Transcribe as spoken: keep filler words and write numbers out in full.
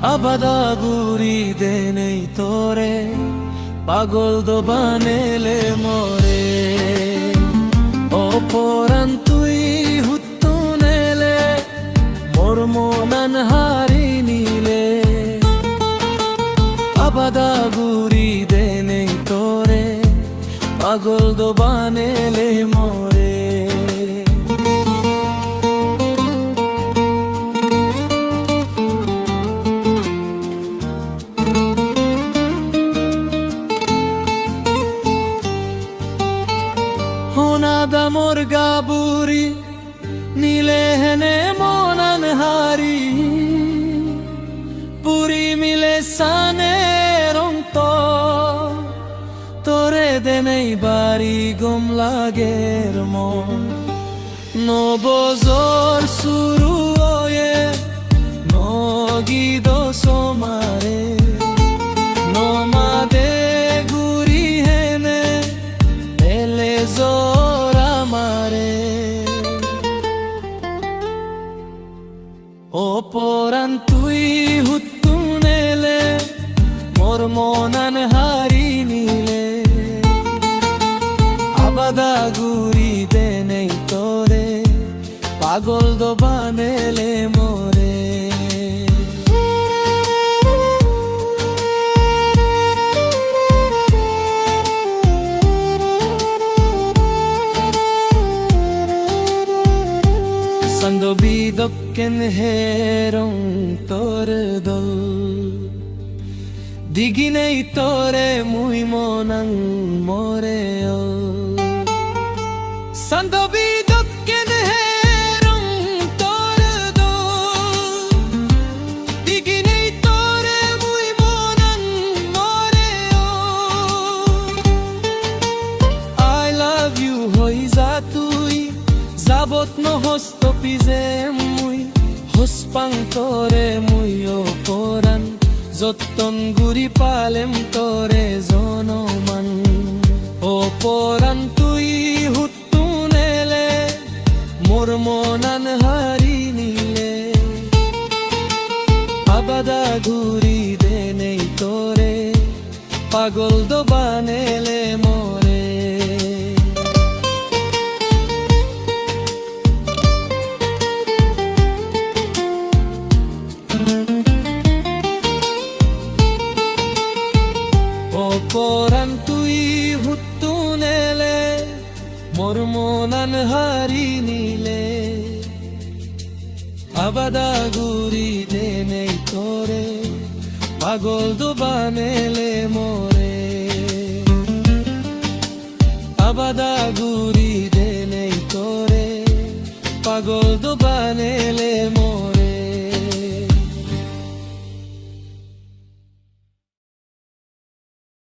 Abada guri denei tore, pagol do banele more. O poran tui huttun ele, mor monan hari nile. Abada guri denei tore, pagol do banele more. Hona da mor gaburi, nile hene monan hari, puri mile sane rongto, tore denei bari gom lager mor. No bojor suru oye, no gido somare, no made guri hene, ele jor amare. O poran tui huttun ele, mor monan hari nile. Abada guri denei tore, pagol do banele more. Sandobi dokken herong tor dol. Diginei tore mui monang more ol. Sandobi dokken herong tor dol. Diginei tore mui monang more ol. I love you hoi ja tui, jabot no hos to pije mui, hos pang tore mui o poran, jotton guri palem tore jonoman. O poran tui huttun ele, mor monan hari nile. Abada guri denei tore, pagol do banele more. O poran tui huttun ele, mor monan hari nile. Abada guri denei tore, pagol do banele more. Abada guri denei tore, pagol do banele